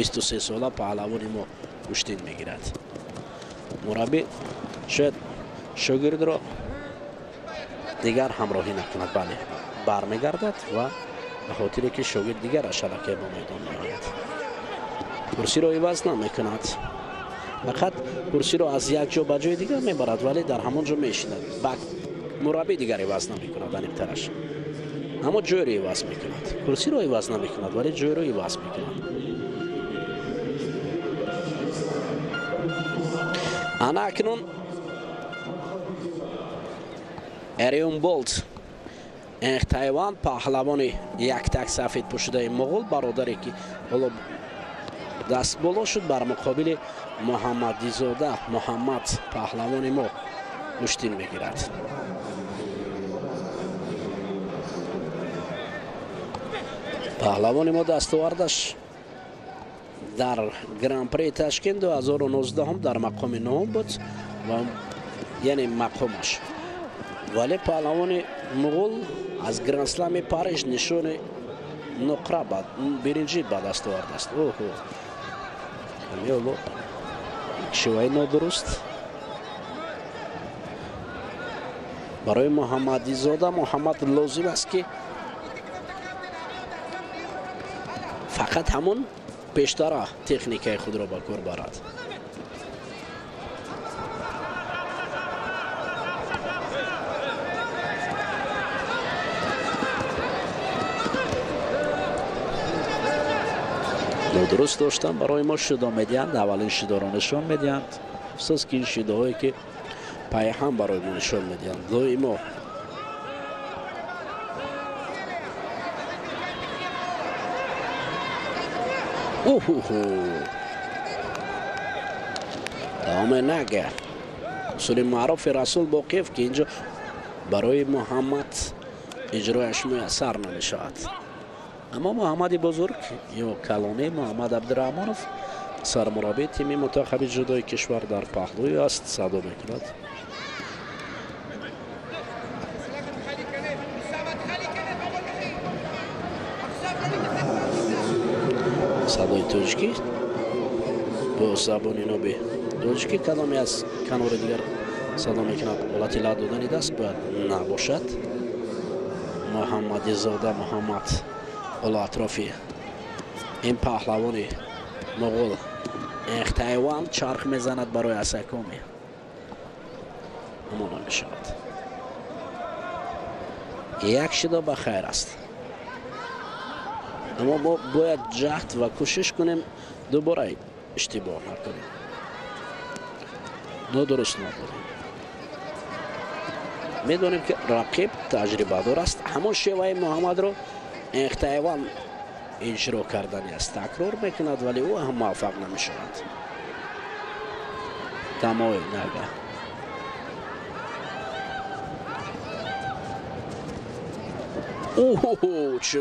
23 сола паҳлавони мо гӯштин мегирад. Мураббӣ шояд шогирдро дигар ҳамроҳӣ накунад, бале бармегардад ва ба хотире ки шогирд дигараш аллакай ба майдон меояд. Курсиро иваз намекунад, фақат курсиро аз як ҷо ба ҷои дигар мебарад, вале дар ҳамон ҷо мешинад. Мураббӣ дигар иваз намекунад, аниқтараш, аммо ҷойро иваз мекунад. Курсиро иваз намекунад, вале ҷойро иваз мекунад. Ана акнун Эрион Болт Тайван, паҳлавони яктак сафед пӯшидаи муғул, бародаре ки ҳоло даст боло шуд, бар муқобили Муҳаммадизода Муҳаммад паҳлавони мо гӯштин мегирад. Паҳлавони мо дастовардаш дар Гран-при Ташкент 2019 дар мақоми нӯҳум буд, ва яъне мақомаш. Вале паҳлавони муғул аз Гранд-слами Париж нишони нуқра биринҷӣ ба даст овардааст. Оҳо, ҳамеоло шиваи нодуруст барои Муҳаммадизода Муҳаммад лозим аст, ки фақат ҳамон пештара техникаи худро ба кор барад. Нодуруст доштан барои мо шидо медиҳанд, аввалин шидоро нишон медиҳанд. Афсӯс ки ин шидоҳое ки пайҳам барои мо нишон медиҳанд доимо Уҳуҳу, давоме нага усули маъруфи Расул Боқиев, ки инҷо барои Муҳаммад иҷрояш муяссар намешавад. Аммо Муҳаммади бузург ё калонӣ Муҳаммад Абдураҳмонов, сармураббии тими мунтахаби ҷудои кишвар, дар паҳлӯи аст, садо мекунад. Садои тоҷикӣ бо забони ноби тоҷикӣ кадоме аз канори дигар садо мекунад. Ҳолати лат додани даст бояд набошад. Муҳаммадизода Муҳаммад ҳоло атрофи ин паҳлавони муғул Тайван чарх мезанад барои асакоми, аммо намешавад. Як шидо ба хайр аст, аммо мо бояд ҷаҳд ва кӯшиш кунем дубора иштибоҳ накунем, нодуруст надорем. Медонем ки рақиб таҷрибадор аст, ҳамон шеваи Муҳаммадро Тайван иҷро кардани аст, такрор мекунад, вале ӯ ҳам муваффақ намешавад. Тамои нага Оҳо, чӣ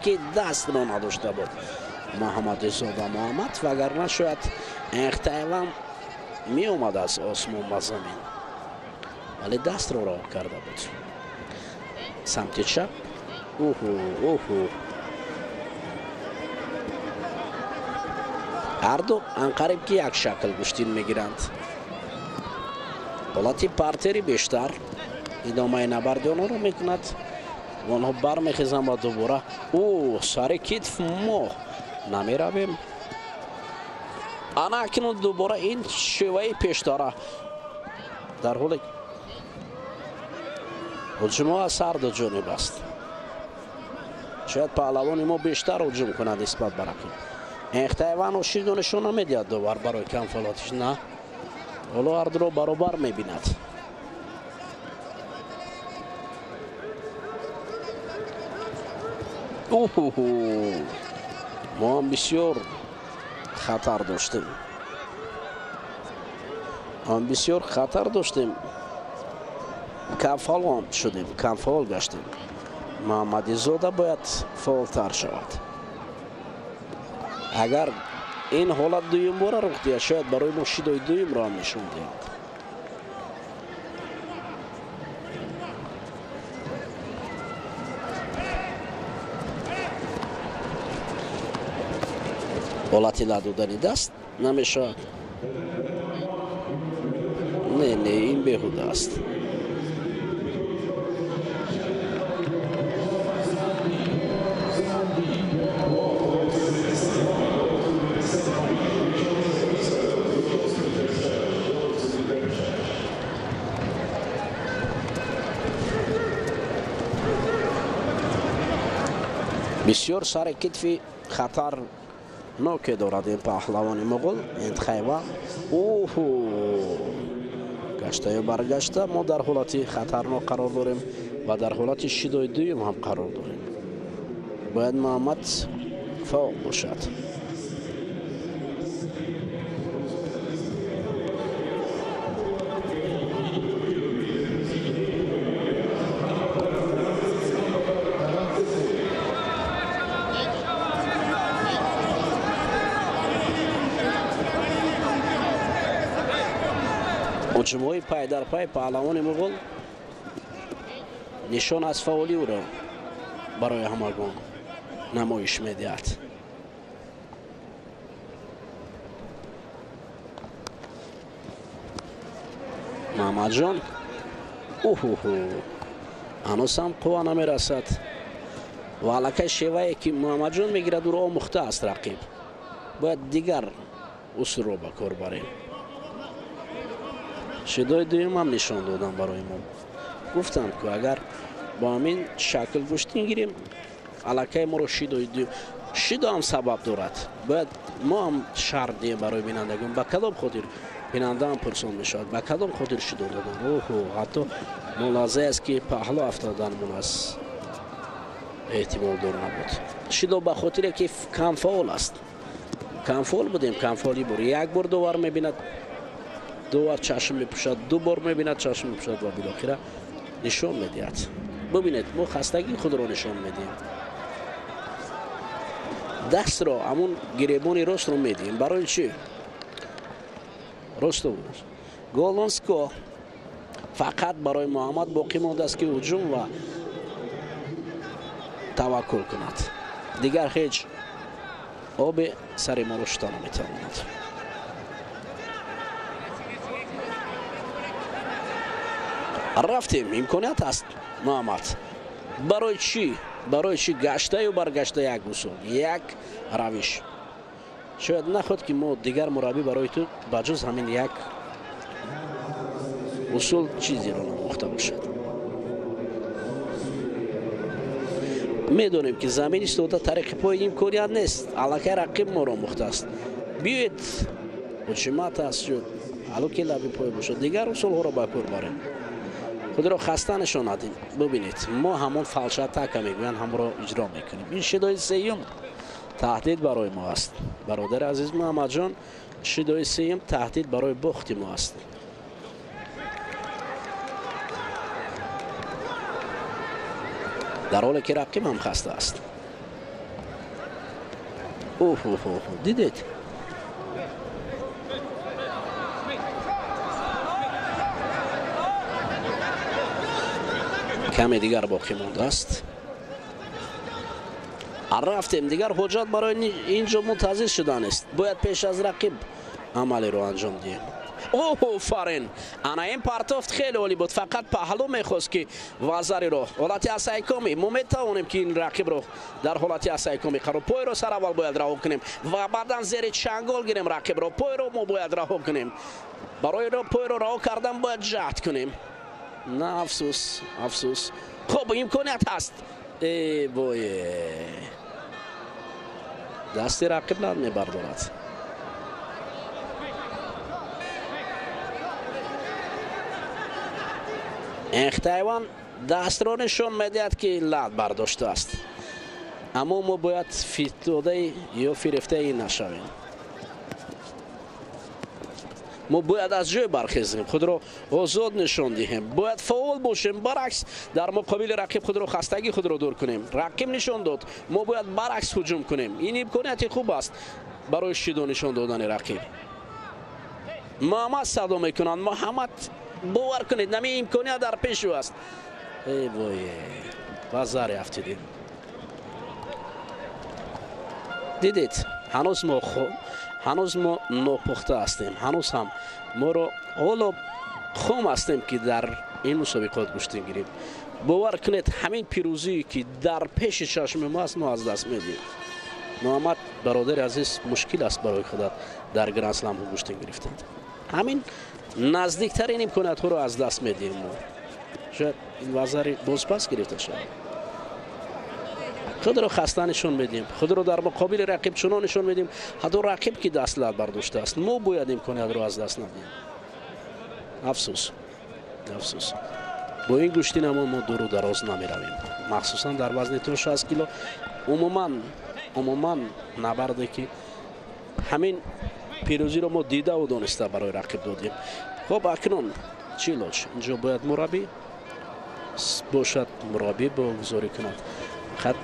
ки дастро надошта буд Муҳаммадизода Муҳаммад, вагарна шояд Тайван меомад аз осмон ба замин, вале дастро роҳ карда буд самти чап. Оҳо, оҳо, ҳарду анқариб ки як шакл гӯштин мегиранд. Ҳолати партери бештар идомаи набарди онҳоро мекунад. Онҳо бармехезанд ва дубора ӯ сари китф мо намеравем. Ана акнун дубора ин шеваи пештара, дар ҳоле ҳуҷумҳо аз ҳар ду ҷониб аст. Шояд паҳлавони мо бештар ҳуҷум кунад нисбат ба рақиб. Тайван шидо нишон намедиҳад довар барои камфолатиш, на ҳоло ҳардуро баробар мебинад. Оҳ, мо ҳам бисёр хатар доштем, ҳам бисёр хатар доштем, камфаъол шудем, камфаъол гаштем. Муҳаммадизода бояд фаъолтар шавад. Агар ин ҳолат дуюм бора рух диҳад, шояд барои мо шидои дуюмро ҳам нишон диҳад. Ҳолати лат додани даст намешавад. Не, не, ин беҳуда аст. Бисёр сари китфи хатарноке дорад ин паҳлавони муғул Энтхайва. Оҳу, гаштаю баргашта мо дар ҳолати хатарнок қарор дорем ва дар ҳолати шидои дуюм ҳам қарор дорем. Бояд Муҳаммад фаъол бошад. Ҳуҷумҳои пай дар пай паҳлавони муғул нишон аз фаъолӣ ӯро барои ҳамагон намоиш медиҳад. Муҳаммадҷон, уҳуҳу, ҳанӯз ҳам қувва намерасад ва аллакай шевае ки Муҳаммадҷон мегирад ӯро омӯхта аст рақиб. Бояд дигар усулро ба кор барем. Шидои дуюм ҳам нишон додам барои мо. Гуфтам ки агар бо ҳамин шакл гӯштин гирем, аллакай моро шидои дуюм, шидо ҳам сабаб дорад. Бояд мо ҳам шарт диҳем барои бинандагон. Ба кадом хотир бинанда ҳам пурсон мешавад, ба кадом хотир шидо додан. Оҳо, ҳатто мулоҳизае аст ки паҳлӯ афтоданмон аз эҳтимол дур набуд. Шидо ба хотире ки камфаъол аст. Камфаъол будем, камфаъолӣ бур. Як бор довар мебинад, довар чашм мепӯшад, ду бор мебинад, чашм мепӯшад ва билохира нишон медиҳад. Бибинед, мо хастагии худро нишон медиҳем. Дастро, ҳамун гиребони ростро медиҳем. Барои чӣ? Росту Голонско фақат барои Муҳаммад боқӣ мондааст ки ҳуҷум ва таваккул кунад. Дигар ҳеҷ оби сари моро шута наметавонад. Рафтем, имконият ҳаст Муҳаммад. Барои чӣ? Барои чӣ гаштаю баргашта як усул, як равиш? Шояд наход ки мо дигар мураббӣ барои ту ба ҷуз ҳамин як усул чизеро намохта бошад. Медонем ки замин истода тариқи пой имконият нест. Аллакай рақиб моро омӯхтааст. Биёед, ҳуҷумат аст ё алло ки лаби пой бошад, дигар усулҳоро ба кор барем. Худро хаста нишон надем. Бибинед, мо ҳамон фалшатака мегӯянд, ҳамро иҷро мекунем. Ин шидои сеюм таҳдид барои мо аст. Бародари азиз Муҳаммадҷон, шидои сеюм таҳдид барои бохти мо аст. Дар ҳоле ки рақиб ҳам хаста аст. Оҳ, дидед? Каме дигар боқӣ мондааст. Рафтем, дигар ҳоҷат барои инҷо мунтазир шудан нест. Бояд пеш аз рақиб амалиро анҷом диҳем. Офарин! Ана ин партофт хеле олӣ буд. Фақат паҳлӯ мехост ки вазариро ҳолати асайкоми. Мо метавонем ки ин рақибро дар ҳолати асайкоми қарор, пойро сараввал бояд раҳо кунем ва баъдан зери чангол гирем рақибро. Пойро мо бояд раҳо кунем. Барои пойро раҳо кардан бояд ҷаҳд кунем. На, афсӯс, афсӯс. Хуб, имконият ҳаст. Э бое, дасти рақиб мебардорад. Энхтайван дастро нишон медиҳад ки лат бардоштааст. Аммо мо бояд фитодаи ё фирефтаи ин нашавем. Мо бояд аз ҷой бархезем, худро озод нишон диҳем, бояд фаъол бошем, баръакс дар муқобили рақиб худро хастагӣ худро дур кунем. Рақиб нишон дод, мо бояд баръакс ҳуҷум кунем. Ин имконияти хуб аст барои шидо нишон додани рақиб. Муҳаммад садо мекунанд. Муҳаммад, бовар кунед, нами имконият дар пеши ӯ аст. Эй вой, ба заре афтидем. Дидед, Ҳанӯз мо нопухта ҳастем, ҳанӯз ҳам моро ҳоло хом ҳастем, ки дар ин мусобиқот гӯштин гирем. Бовар кунед, ҳамин пирӯзие, ки дар пеши чашми мо аст, мо аз даст медиҳем. Муҳаммад, бародари азиз, мушкил аст барои худат дар гранд-слам гӯштин гирифтан. Ҳамин наздиктарин имкониятҳоро аз даст медиҳем мо. Шояд ин вазари бозпас гирифта шавад. Худро хаста нишон медиҳем, худро дар муқобили рақиб чунон нишон медиҳем, ҳатто рақиб, ки даст лат бардоштааст. Мо бояд имкониятро аз даст надиҳем. Афсӯс, афсӯс, бо ин гӯштинамо мо дуру дароз намеравем, махсусан дар вазни то 60 кило. Умуман набарде, ки ҳамин пирӯзиро мо дидаву дониста барои рақиб додем. Хуб, акнун чӣ илоҷ? Инҷо бояд мураббӣ бошад, мураббӣ богузорӣ кунад. Хат